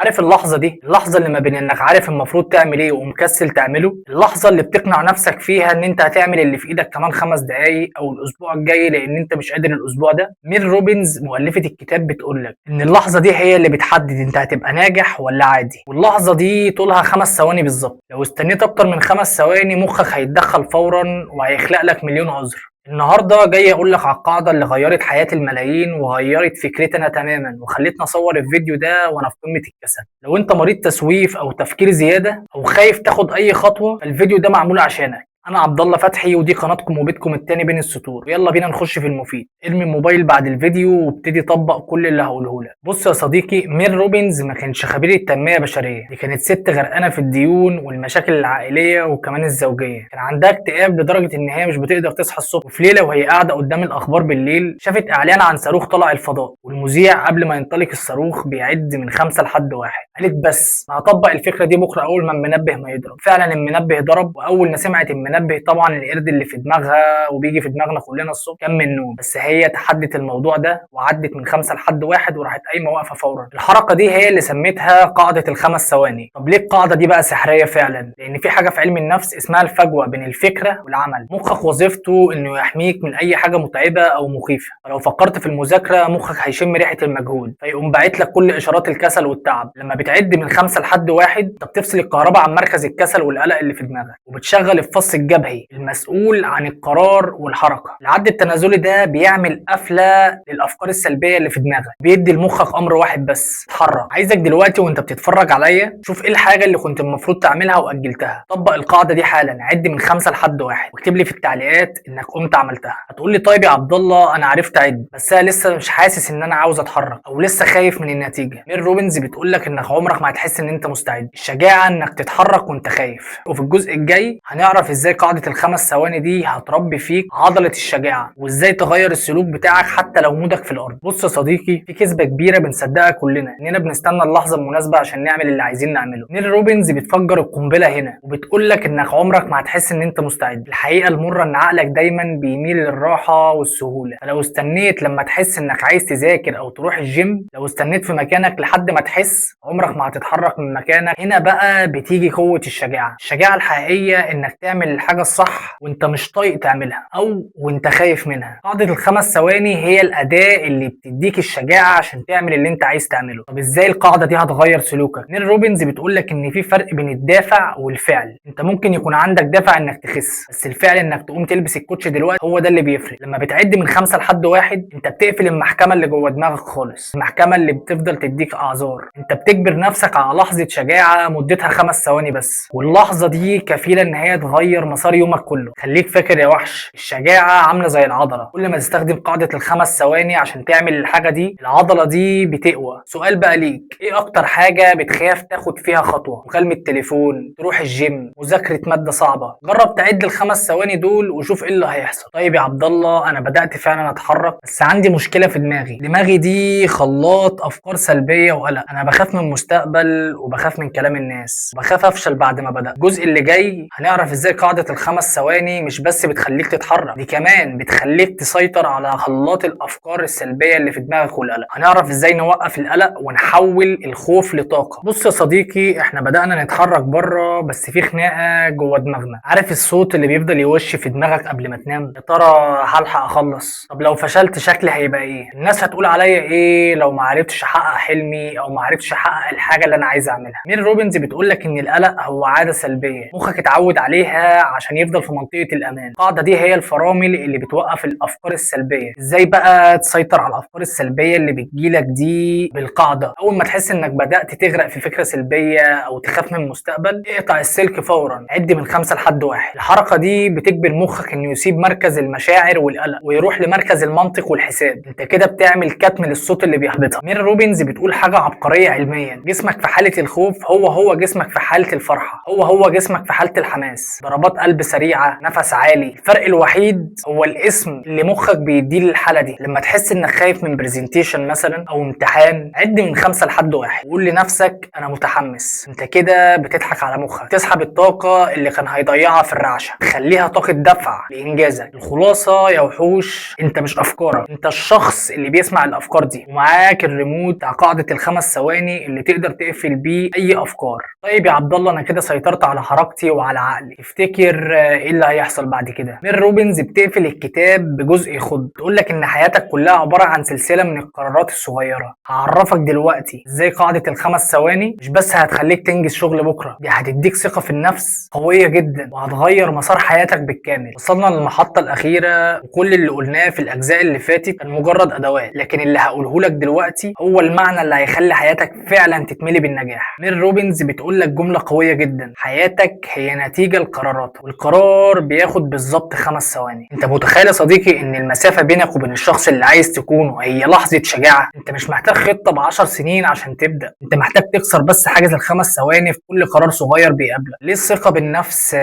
عارف اللحظة دي؟ اللحظة اللي ما بين انك عارف المفروض تعمل ايه ومكسل تعمله، اللحظة اللي بتقنع نفسك فيها ان انت هتعمل اللي في ايدك كمان 5 دقايق او الاسبوع الجاي لان انت مش قادر الاسبوع ده. ميل روبنز مؤلفة الكتاب بتقول لك ان اللحظة دي هي اللي بتحدد انت هتبقى ناجح ولا عادي، واللحظة دي طولها 5 ثواني بالظبط. لو استنيت اكتر من 5 ثواني مخك هيتدخل فورا وهيخلق لك مليون عذر. النهارده جاي اقول لك على القاعدة اللي غيرت حياة الملايين وغيرت فكرتنا تماما وخلتنا اصور الفيديو ده وانا في قمة الكسل. لو انت مريض تسويف او تفكير زيادة او خايف تاخد اي خطوة، فالفيديو ده معمول عشانك. انا عبد الله فتحي ودي قناتكم وبيتكم التاني بين السطور. يلا بينا نخش في المفيد. ارمي الموبايل بعد الفيديو وابتدي طبق كل اللي هقوله لك. بص يا صديقي، ميل روبنز ما كانش خبير التنمية البشريه، دي كانت ست غرقانة في الديون والمشاكل العائلية وكمان الزوجيه. كان عندها اكتئاب لدرجة ان هي مش بتقدر تصحى الصبح. وفي ليلة وهي قاعدة قدام الاخبار بالليل شافت اعلان عن صاروخ طلع الفضاء، والمذيع قبل ما ينطلق الصاروخ بيعد من 5 لحد 1. قالت بس انا هطبق الفكرة دي بكره اول ما المنبه ما يضرب. فعلا المنبه ضرب، واول ما سمعت المنبه طبعا القرد اللي في دماغها وبيجي في دماغنا كلنا الصبح كان من النوم، بس هي تحدت الموضوع ده وعدت من 5 لحد 1 وراحت قايمة واقفة فورا. الحركة دي هي اللي سميتها قاعدة ال5 ثواني. طب ليه القاعدة دي بقى سحريه فعلا؟ لان في حاجة في علم النفس اسمها الفجوة بين الفكرة والعمل. مخك وظيفته انه يحميك من اي حاجة متعبة او مخيفه، فلو فكرت في المذاكرة مخك هيشم ريحه المجهود فيقوم باعت لك كل اشارات الكسل والتعب. لما بتعد من 5 لحد 1 انت بتفصل الكهرباء عن مركز الكسل والقلق اللي في دماغك، وبتشغل الفص الجبهي المسؤول عن القرار والحركة. العد التنازلي ده بيعمل قفله للافكار السلبية اللي في دماغك، بيدي لمخك امر واحد بس: اتحرك. عايزك دلوقتي وانت بتتفرج عليا شوف ايه الحاجة اللي كنت المفروض تعملها واجلتها، طبق القاعدة دي حالا، عد من 5 لحد 1 واكتب لي في التعليقات انك قمت عملتها. هتقول لي طيب يا عبد الله انا عرفت اعد، بس انا لسه مش حاسس ان انا عاوز اتحرك او لسه خايف من النتيجة. ميل روبنز بتقول لك انك عمرك ما هتحس ان انت مستعد، الشجاعة انك تتحرك وانت خايف. وفي الجزء الجاي هنعرف ازاي قاعدة ال5 ثواني دي هتربي فيك عضلة الشجاعة وازاي تغير السلوك بتاعك حتى لو مودك في الارض. بص يا صديقي، في كذبه كبيرة بنصدقها كلنا اننا بنستنى اللحظة المناسبة عشان نعمل اللي عايزين نعمله. ميل روبنز بتفجر القنبلة هنا وبتقول لك انك عمرك ما هتحس ان انت مستعد. الحقيقة المرة ان عقلك دايما بيميل للراحة والسهوله، فلو استنيت لما تحس انك عايز تذاكر او تروح الجيم، لو استنيت في مكانك لحد ما تحس، عمرك ما هتتحرك من مكانك. هنا بقى بتيجي قوة الشجاعة. الشجاعة الحقيقية انك تعمل الحاجة الصح وانت مش طايق تعملها او وانت خايف منها. قاعدة ال5 ثواني هي الاداة اللي بتديك الشجاعة عشان تعمل اللي انت عايز تعمله. طب ازاي القاعدة دي هتغير سلوكك؟ ميل روبنز بتقول لك ان في فرق بين الدافع والفعل. انت ممكن يكون عندك دافع انك تخس، بس الفعل انك تقوم تلبس الكوتش دلوقتي هو ده اللي بيفرق. لما بتعد من 5 لحد 1 انت بتقفل المحكمة اللي جوه دماغك خالص، المحكمة اللي بتفضل تديك اعذار. انت بتجبر نفسك على لحظة شجاعة مدتها 5 ثواني بس، واللحظة دي كفيلة ان هي تغير مسار يومك كله. خليك فاكر يا وحش، الشجاعة عاملة زي العضلة، كل ما تستخدم قاعدة ال5 ثواني عشان تعمل الحاجة دي العضلة دي بتقوى. سؤال بقى ليك: ايه اكتر حاجة بتخاف تاخد فيها خطوة؟ مكالمة تليفون، تروح الجيم، مذاكرة مادة صعبة؟ جرب تعد ال5 ثواني دول وشوف ايه اللي هيحصل. طيب يا عبد الله انا بدأت فعلا اتحرك، بس عندي مشكلة في دماغي. دماغي دي خلاط افكار سلبية وقلق، انا بخاف من المستقبل وبخاف من كلام الناس وبخاف افشل بعد ما بدأ. الجزء اللي جاي هنعرف ازاي قاعدة ال5 ثواني مش بس بتخليك تتحرك، دي كمان بتخليك تسيطر على خلاط الافكار السلبية اللي في دماغك والقلق. هنعرف ازاي نوقف القلق ونحول الخوف لطاقة. بص يا صديقي، احنا بدأنا نتحرك بره، بس في خناقة جوه دماغنا. عارف الصوت اللي بيفضل يوش في دماغك قبل ما تنام؟ يا ترى هلحق اخلص؟ طب لو فشلت شكلي هيبقى ايه؟ الناس هتقول عليا ايه لو ما عرفتش احقق حلمي او ما عرفتش احقق الحاجة اللي انا عايز اعملها؟ ميل روبنز بتقول لك ان القلق هو عادة سلبية مخك اتعود عليها عشان يفضل في منطقة الامان. القاعدة دي هي الفرامل اللي بتوقف الافكار السلبية. ازاي بقى تسيطر على الافكار السلبية اللي بتجيلك دي بالقاعدة؟ اول ما تحس انك بدات تغرق في فكرة سلبية او تخاف من المستقبل، اقطع السلك فورا، عد من 5 لحد 1. الحركة دي بتجبر مخك انه يسيب مركز المشاعر والقلق ويروح لمركز المنطق والحساب. انت كده بتعمل كتم للصوت اللي بيحبطك. ميل روبنز بتقول حاجة عبقرية علميا: جسمك في حاله الخوف هو هو جسمك في حاله الفرحة، هو هو جسمك في حاله الحماس. ضربات ضربات قلب سريعة، نفس عالي. الفرق الوحيد هو الاسم اللي مخك بيديه للحالة دي. لما تحس انك خايف من presentation مثلا او امتحان، عد من 5 لحد 1 وقول لنفسك انا متحمس. انت كده بتضحك على مخك، تسحب الطاقة اللي كان هيضيعها في الرعشه، تخليها طاقة دفع لانجازك. الخلاصة يا وحوش، انت مش افكارك، انت الشخص اللي بيسمع الافكار دي، ومعاك الريموت بتاع قاعدة ال5 ثواني اللي تقدر تقفل بيه اي افكار. طيب يا عبد الله، انا كده سيطرت على حركتي وعلى عقلي، تفتكر ايه اللي هيحصل بعد كده؟ ميل روبنز بتقفل الكتاب بجزء يخض، تقول لك ان حياتك كلها عبارة عن سلسلة من القرارات الصغيرة. هعرفك دلوقتي ازاي قاعدة ال5 ثواني مش بس هتخليك تنجز شغل بكره، دي هتديك ثقة في النفس قوية جدا وهتغير مسار حياتك بالكامل. وصلنا للمحطه الاخيرة، وكل اللي قلناه في الاجزاء اللي فاتت كان مجرد ادوات، لكن اللي هقوله لك دلوقتي هو المعنى اللي هيخلي حياتك فعلا تتملي بالنجاح. ميل روبنز بتقول لك جملة قوية جدا: حياتك هي نتيجة لقراراتك، والقرار بياخد بالظبط 5 ثواني. انت متخيل يا صديقي ان المسافة بينك وبين الشخص اللي عايز تكونه هي لحظة شجاعة؟ انت مش محتاج خطه ب10 سنين عشان تبدا، انت محتاج تكسر بس حاجز ال5 ثواني في كل قرار صغير بيقابلك. ليه الثقة بالنفس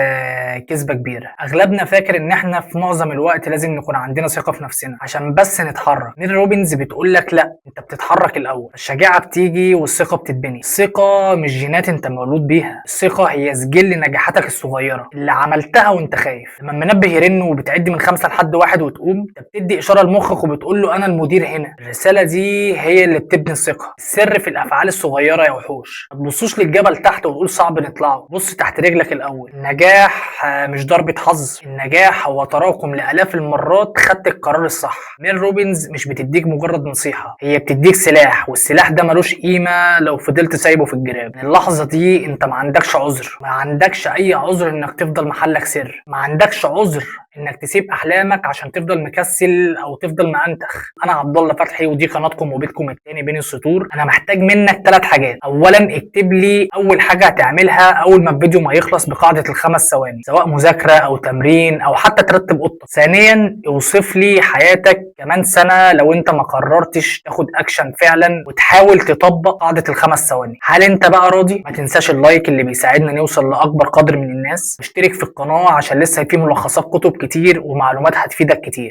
كذبه كبيرة؟ اغلبنا فاكر ان احنا في معظم الوقت لازم نكون عندنا ثقة في نفسنا عشان بس نتحرك. ميل روبنز بتقول لك لا، انت بتتحرك الاول. الشجاعة بتيجي والثقة بتتبني. الثقة مش جينات انت مولود بيها، الثقة هي سجل نجاحاتك الصغيرة اللي عملتها وانت خايف. لما المنبه يرن وبتعد من 5 لحد 1 وتقوم، انت بتدي اشارة لمخك وبتقول له انا المدير هنا. الرسالة دي هي اللي بتبني الثقة. السر في الافعال الصغيرة يا وحوش. ما تبصوش للجبل تحت وتقول صعب نطلعه، بص تحت رجلك الاول. النجاح مش ضربه حظ، النجاح هو تراكم لالاف المرات خدت القرار الصح. ميل روبنز مش بتديك مجرد نصيحة، هي بتديك سلاح، والسلاح ده ملوش قيمة لو فضلت سايبه في الجراب. من اللحظة دي انت ما عندكش عذر، ما عندكش اي عذر انك تفضل محلك سر، ما عندكش عذر انك تسيب احلامك عشان تفضل مكسل او تفضل مأنتخ. انا عبد الله فتحي، ودي قناتكم وبيتكم التاني بين السطور. انا محتاج منك 3 حاجات. اولا، اكتب لي اول حاجة هتعملها اول ما الفيديو ما يخلص بقاعدة ال5 ثواني، سواء مذاكرة او تمرين او حتى ترتب اوضتك. ثانيا، اوصف لي حياتك كمان سنة لو انت ما قررتش تاخد اكشن فعلا وتحاول تطبق قاعدة ال5 ثواني. هل انت بقى راضي؟ ما تنساش ال like اللي بيساعدنا نوصل لاكبر قدر من الناس، واشترك في القناة عشان لسه في ملخصات كتب كتير ومعلومات هتفيدك كتير.